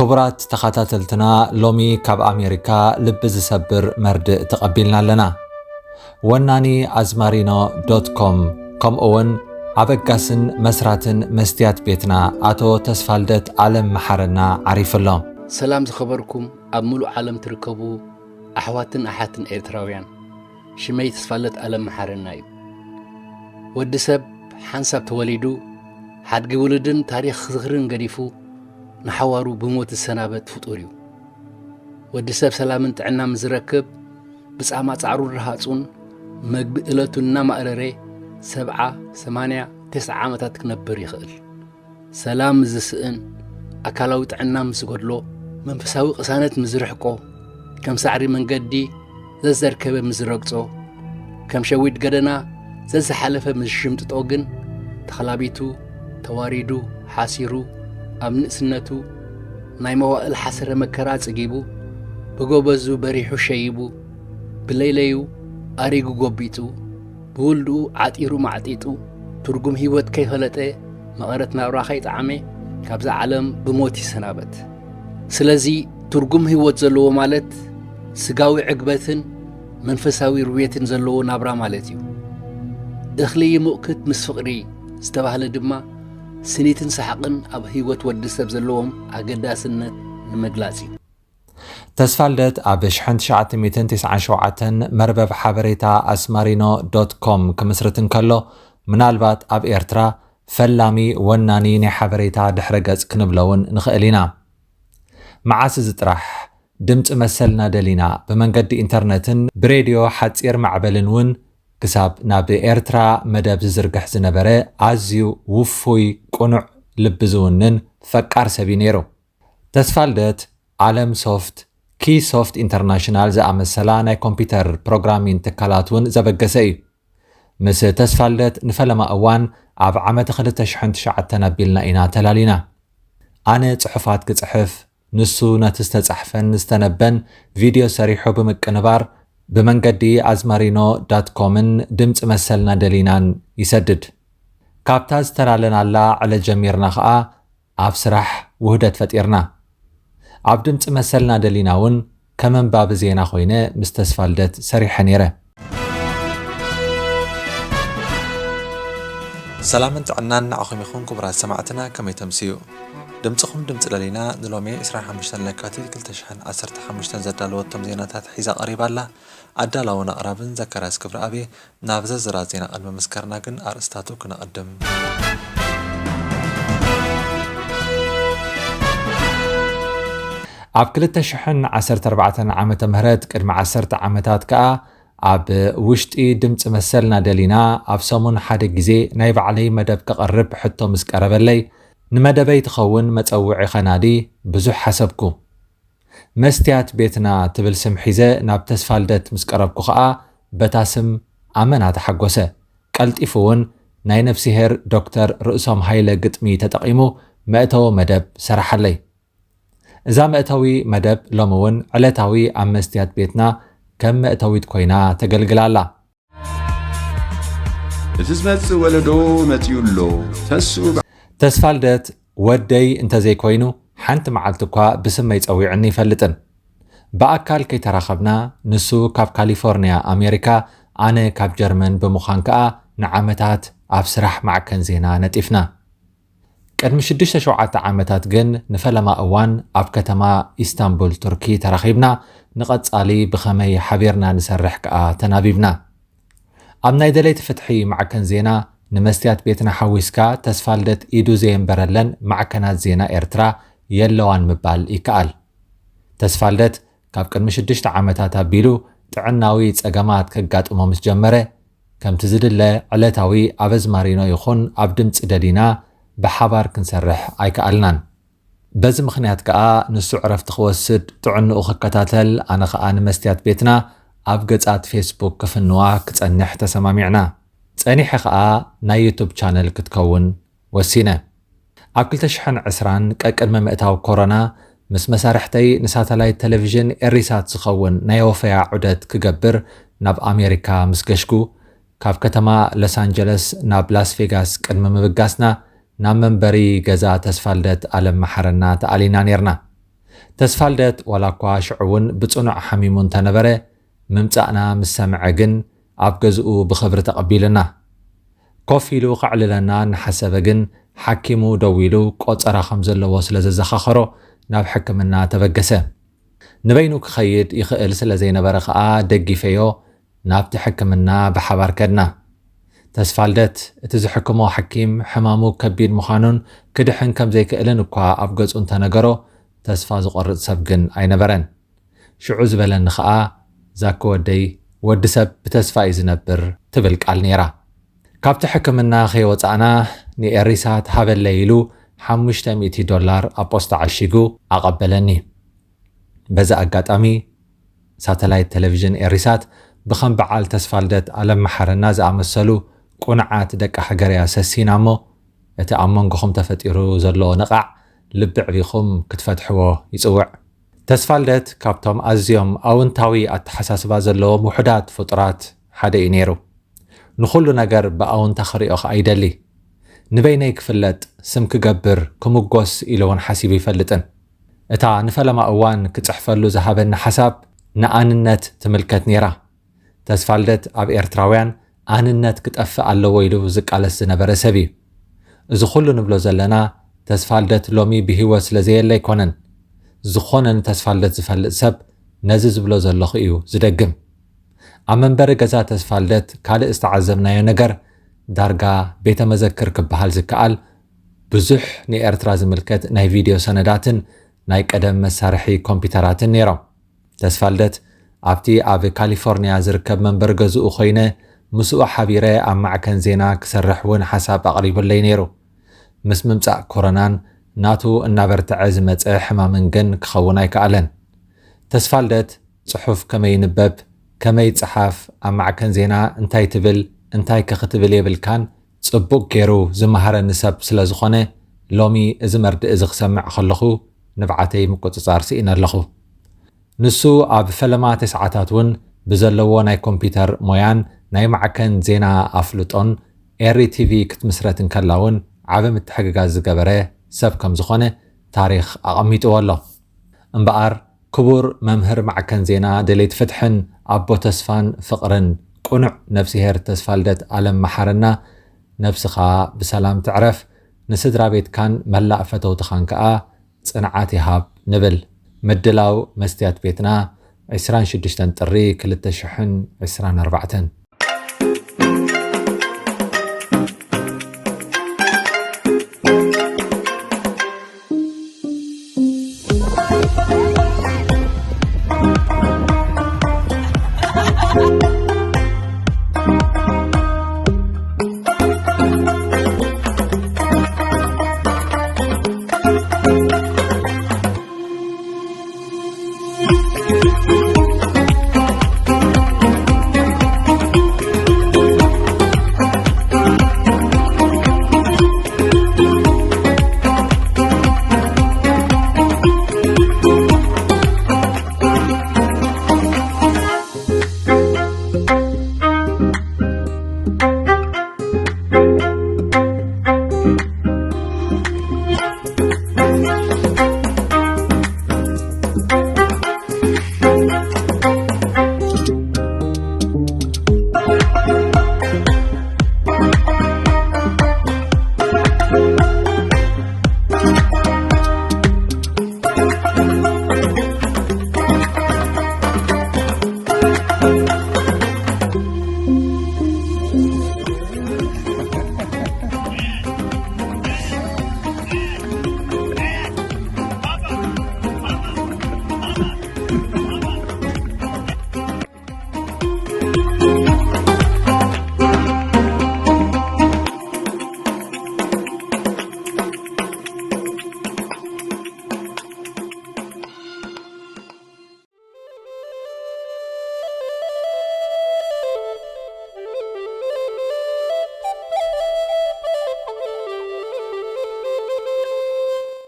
ክቡራት ተኸታተልትና፣ ሎሚ ካብ ኣሜሪካ ልቢ ዝሰብር መርድእ ተቐቢልና ኣለና። ወናኒ ኣዝማሪኖ ዶት ኮም፣ ከምኡ እውን ኣበጋስን መስራትን መስትያት ቤትና ኣቶ ተስፋልደት ኣለም መሓረና ዓሪፉ ኣሎ። ሰላም ዝኸበርኩም ኣብ ምሉእ ዓለም ትርከቡ ኣሕዋትን ኣሓትን ኤርትራውያን፣ ሽመይ ተስፋልደት ኣለም መሓረና እዩ። ወዲ ሰብ ሓንሳብ ተወሊዱ ሓድጊ ውሉድን ታሪኽ ዝኽርን ገዲፉ ንሓዋሩ ብሞት ዝሰናበት ፍጡር እዩ። ወዲ ሰብ ሰላምን ጥዕና ምስ ዝረክብ ብጻማ ጻዕሩን ረሃጹን መግቢ እለቱ እናማእረረ ሰብዓ፣ ሰማንያ፣ ተስዓ ዓመታት ክነብር ይኽእል። ሰላም ምስ ዝስእን፣ ኣካላዊ ጥዕና ምስ ዝጎድሎ፣ መንፈሳዊ ቅሳነት ምስ ዝርሕቆ፣ ከም ሳዕሪ መንገዲ ዘዘርከበ ምስ ዝረግጾ፣ ከም ሸዊት ገደና ዘዝሓለፈ ምስ ዝሽምጥጦ ግን፣ ተኸላቢቱ፣ ተዋሪዱ፣ ሓሲሩ፣ ኣብ ንእስነቱ ናይ መዋእል ሓሰረ መከራ ጽጊቡ፣ ብጎበዙ በሪሑ ሸይቡ፣ ብለይለዩ ኣሪጉ ጎቢጡ፣ ብውልድኡ ዓጢሩ ማዕጢጡ፣ ትርጉም ህይወት ከይፈለጠ፣ መቐረት ናብራ ከይጠዓመ፣ ካብዛ ዓለም ብሞት ይሰናበት። ስለዚ ትርጉም ህይወት ዘለዎ ማለት ስጋዊ ዕግበትን መንፈሳዊ ርውየትን ዘለዎ ናብራ ማለት እዩ። እኽሊ ይሙቕክት ምስ ፍቕሪ ዝተባህለ ድማ ስኒትን ሰሓቕን ኣብ ህይወት ወዲ ሰብ ዘለዎም ኣገዳስነት ንምግላጽ እዩ። ተስፋልደት ኣብ ሽሕን ትሽዓተ ሚእትን ተስዓን ሸውዓተን መርበብ ሓበሬታ ኣስማሪኖ ዶት ኮም ክምስርት እንከሎ፣ ምናልባት ኣብ ኤርትራ ፈላሚ ወናኒ ናይ ሓበሬታ ድሕረ ገጽ ክንብሎ እውን ንኽእል ኢና። መዓስ እዚ ጥራሕ፣ ድምጺ መሰልና ደሊና ብመንገዲ ኢንተርነትን ብሬድዮ ሓጺር ማዕበልን እውን ክሳብ ናብ ኤርትራ መደብ ዝዝርግሕ ዝነበረ ኣዝዩ ውፉይ፣ ቅኑዕ፣ ልቢ ዝውንን ፈቃር ሰብ እዩ ነይሩ። ተስፋልደት፣ ዓለም ሶፍት፣ ኪ ሶፍት ኢንተርናሽናል ዝኣመሰላ ናይ ኮምፒውተር ፕሮግራሚን ትካላት እውን ዘበገሰ እዩ። ምስ ተስፋልደት ንፈለማ እዋን ኣብ ዓመተ ክልተ ሽሕን ትሽዓተን ኣቢልና ኢና ተላሊና። ኣነ ጽሑፋት ክጽሕፍ፣ ንሱ ነቲ ዝተጻሕፈን ዝተነበን ቪድዮ ሰሪሑ ብምቅንባር፣ ብመንገዲ ኣዝማሪኖ ዳት ኮምን ድምጺ መሰልና ደሊናን ይሰድድ። ካብታ ዝተላለናላ ዕለት ጀሚርና ኸኣ ኣብ ስራሕ ውህደት ፈጢርና። ኣብ ድምጺ መሰልና ደሊና እውን ከም ኣንባቢ ዜና ኮይነ ምስ ተስፋልደት ሰሪሐ ነይረ። ሰላምን ጥዕናን ንዓኹም ይኹን ክቡራት ሰማዕትና፣ ከመይ ተምስዩ? ድምጽኹም ድምጺ ደሊና ንሎሚ ዕስራን ሓሙሽተን ለካቲት ክልተ ሽሕን ዓሰርተ ሓሙሽተን ዘዳለወቶም ዜናታት ሒዛ ቀሪባ ኣላ። ኣዳላውን ኣቕራብን ዘካርያስ ክብረኣብ። ናብ ዝርዝራት ዜና ቅድሚ ምስካርና ግን ኣርእስታቱ ክነቐድም። ኣብ ክልተ ሽሕን ዓሰርተ ኣርባዕተን ዓመተ ምህረት፣ ቅድሚ ዓሰርተ ዓመታት ከኣ ኣብ ውሽጢ ድምጺ መሰልና ደሊና ኣብ ሰሙን ሓደ ግዜ ናይ ባዕለይ መደብ ከቕርብ ሕቶ ምስ ቀረበለይ፣ ንመደበይ ትኸውን መጸውዒ ኸናዲ ብዙሕ ሓሰብኩ። መስትያት ቤትና ትብል ስም ሒዘ ናብ ተስፋልደት ምስ ቀረብኩ ኸኣ በታ ስም ኣመና ተሓጎሰ። ቀልጢፉ እውን ናይ ነፍስሄር ዶክተር ርእሶም ሃይለ ግጥሚ ተጠቒሙ መእተዊ መደብ ሰረሓለይ። እዛ መእተዊ መደብ ሎሚ እውን ዕለታዊ ኣብ መስትያት ቤትና ከም መእተዊት ኮይና ተገልግል ኣላ። እቲ ዝመጽእ ወለዶ መጺኡ ኣሎ። ተስኡ በ- ተስፋልደት ወደይ እንተዘይኮይኑ፣ ሓንቲ መዓልቲ እኳ ብስመይ ጸዊዑኒ ኣይፈልጥን። ብኣካል ከይተራኸብና፣ ንሱ ካብ ካሊፎርንያ ኣሜሪካ፣ ኣነ ካብ ጀርመን ብምዃን ከኣ ንዓመታት ኣብ ስራሕ ማዕከን ዜና ነጢፍና። ቅድሚ ሽዱሽተ ሸውዓተ ዓመታት ግን ንፈለማ እዋን ኣብ ከተማ ኢስታንቡል ቱርኪ ተራኺብና፣ ንቐጻሊ ብኸመይ ሓቢርና ንሰርሕ ከኣ ተናቢብና። ኣብ ናይ ደለይቲ ፍትሒ ማዕከን ዜና፣ ንመስትያት ቤትና ሓዊስካ፣ ተስፋልደት ኢዱ ዘየንበረለን ማዕከናት ዜና ኤርትራ የለዋን ምባል ይከኣል። ተስፋልደት ካብ ቅድሚ ሽዱሽተ ዓመታት ኣቢሉ ጥዕናዊ ጸገማት ከጋጥሞ ምስ ጀመረ፣ ከምቲ ዝድለ ዕለታዊ ኣብ ኣዝማሪኖ ይኹን ኣብ ድምጺ ደሊና ብሓባር ክንሰርሕ ኣይከኣልናን። በዚ ምኽንያት ከኣ ንሱ ዕረፍቲ ክወስድ፣ ጥዕንኡ ክከታተል፣ ኣነ ከኣ ንመስትያት ቤትና ኣብ ገጻት ፌስቡክ ክፍንዋ ክጸንሕ ተሰማሚዕና። ጸኒሐ ከኣ ናይ ዩቱብ ቻነል ክትከውን ወሲነ። ኣብ ክልተ ሽሕን ዕስራን ቀቅድሚ ምእታው ኮሮና፣ ምስ መሳርሕተይ ንሳተላይት ቴሌቪዥን ኤሪሳት ዝኸውን ናይ ወፈያ ዑደት ክገብር ናብ ኣሜሪካ ምስ ገሽኩ፣ ካብ ከተማ ሎስ ኣንጀለስ ናብ ላስ ቬጋስ ቅድሚ ምብጋስና፣ ናብ መንበሪ ገዛ ተስፋልደት ኣለም መሓረና ተኣሊና ኔርና። ተስፋልደት ዋላ እኳ ሽዑ እውን ብጽኑዕ ሓሚሙ እንተነበረ፣ ምምጻእና ምስ ሰምዐ ግን ኣብ ገዝኡ ብኽብሪ ተቐቢሉና። ኮፍ ኢሉ ከዕልለና እናሓሰበ ግን፣ ሓኪሙ ደዊሉ ቆጸራ ከም ዘለዎ ስለ ዘዘኻኸሮ ናብ ሕክምና ተበገሰ። ንበይኑ ክኸይድ ይኽእል ስለ ዘይነበረ ከኣ፣ ደጊፈዮ ናብቲ ሕክምና ብሓባር ከድና። ተስፋልደት እቲ ዝሕክሞ ሓኪም ሕማሙ ከቢድ ምዃኑን ክድሕን ከም ዘይክእልን እኳ ኣብ ገጹ እንተነገሮ፣ ተስፋ ዝቖርጽ ሰብ ግን ኣይነበረን። ሽዑ ዝበለኒ ኸኣ፣ "ዛኪ ወደይ፣ ወዲ ሰብ ብተስፋ እዩ ዝነብር" ትብል ቃል ነይራ። ካብቲ ሕክምና ከይወጻእና፣ ንኤሪሳት ሃበለይ ኢሉ ሓሙሽተ ሚእቲ ዶላር ኣብ ፖስታ ዓሺጉ ኣቐበለኒ። በዚ ኣጋጣሚ፣ ሳተላይት ቴሌቪዥን ኤሪሳት ብኸም በዓል ተስፋልደት ኣለም መሓረና ዝኣመሰሉ ቁኑዓት ደቂ ሃገር እያ ሰሲና እሞ፣ እቲ ኣብ መንጎኹም ተፈጢሩ ዘሎ ንቓዕ ልቢ ኣዕቢኹም ክትፈትሕዎ ይጽውዕ። ተስፋልደት ካብቶም ኣዝዮም ኣውንታዊ ኣተሓሳስባ ዘለዎም ውሑዳት ፍጡራት ሓደ እዩ ነይሩ። ንኹሉ ነገር ብኣውንታ ክሪኦ ከኣ ይደሊ። "ንበይነይ ክፍለጥ፣ ስም ክገብር፣ ክምጎስ" ኢሉ እውን ሓሲቡ ይፈልጥን። እታ ንፈለማ እዋን ክጽሕፈሉ ዝሃበኒ ሓሳብ ንኣንነት ትምልከት ነይራ። ተስፋልደት ኣብ ኤርትራውያን ኣንነት ክጠፍእ ኣለዎ ኢሉ ዝቃለስ ዝነበረ ሰብ እዩ። እዚ ኩሉ ንብሎ ዘለና፣ ተስፋልደት ሎሚ ብህይወት ስለ ዘየለ ኣይኮነን። ዝኾነ ንተስፋልደት ዝፈልጥ ሰብ ነዚ ዝብሎ ዘለኹ እዩ ዝደግም። ኣብ መንበሪ ገዛ ተስፋልደት ካልእ ዝተዓዘብናዮ ነገር፣ ዳርጋ ቤተ መዘክር ክበሃል ዝከኣል ብዙሕ ንኤርትራ ዝምልከት ናይ ቪድዮ ሰነዳትን ናይ ቀደም መሳርሒ ኮምፒውተራትን ነይሮም። ተስፋልደት ኣብቲ ኣብ ካሊፎርኒያ ዝርከብ መንበሪ ገዝኡ ኮይነ፣ ምስኡ ሓቢረ ኣብ ማዕከን ዜና ክሰርሕ እውን ሓሳብ ኣቕሪቡለይ ነይሩ። ምስ ምምጻእ ኮሮናን ናቱ እናበርትዐ ዝመጸ ሕማምን ግን ክኸውን ኣይከኣለን። ተስፋልደት ጽሑፍ ከመይ ይንበብ፣ ከመይ ይጸሓፍ፣ ኣብ ማዕከን ዜና እንታይ ትብል፣ እንታይ ከ ክትብል የብልካን፣ ጽቡቕ ገይሩ ዝመሃረኒ ሰብ ስለ ዝኾነ፣ ሎሚ እዚ መርድእ እዚ ክሰምዕ ከለኹ ንብዓተይ ምቁጽጻር ስኢነ ኣለኹ። ንሱ ኣብ ፈለማ ተስዓታት እውን ብዘለዎ ናይ ኮምፒውተር ሞያን ናይ ማዕከን ዜና ኣፍልጦን ኤሪ ቲቪ ክትምስረት እንከላ እውን ዓቢ ምትሕግጋዝ ዝገበረ ሰብ ከም ዝኾነ ታሪኽ ኣቐሚጥዎ ኣሎ። እምበኣር ክቡር መምህር ማዕከን ዜና ደለይቲ ፍትሕን ኣቦ ተስፋን ፍቕርን ቅኑዕ ነፍስሄር ተስፋልደት ኣለም መሓረና፣ ነፍስኻ ብሰላም ትዕረፍ፣ ንስድራ ቤትካን መላእ ፈተውትኻን ከኣ ጽንዓት ይሃብ ንብል። ምድላው መስትያት ቤትና፣ ዕስራን ሽዱሽተን ጥሪ ክልተ ሽሕን ዕስራን ኣርባዕተን።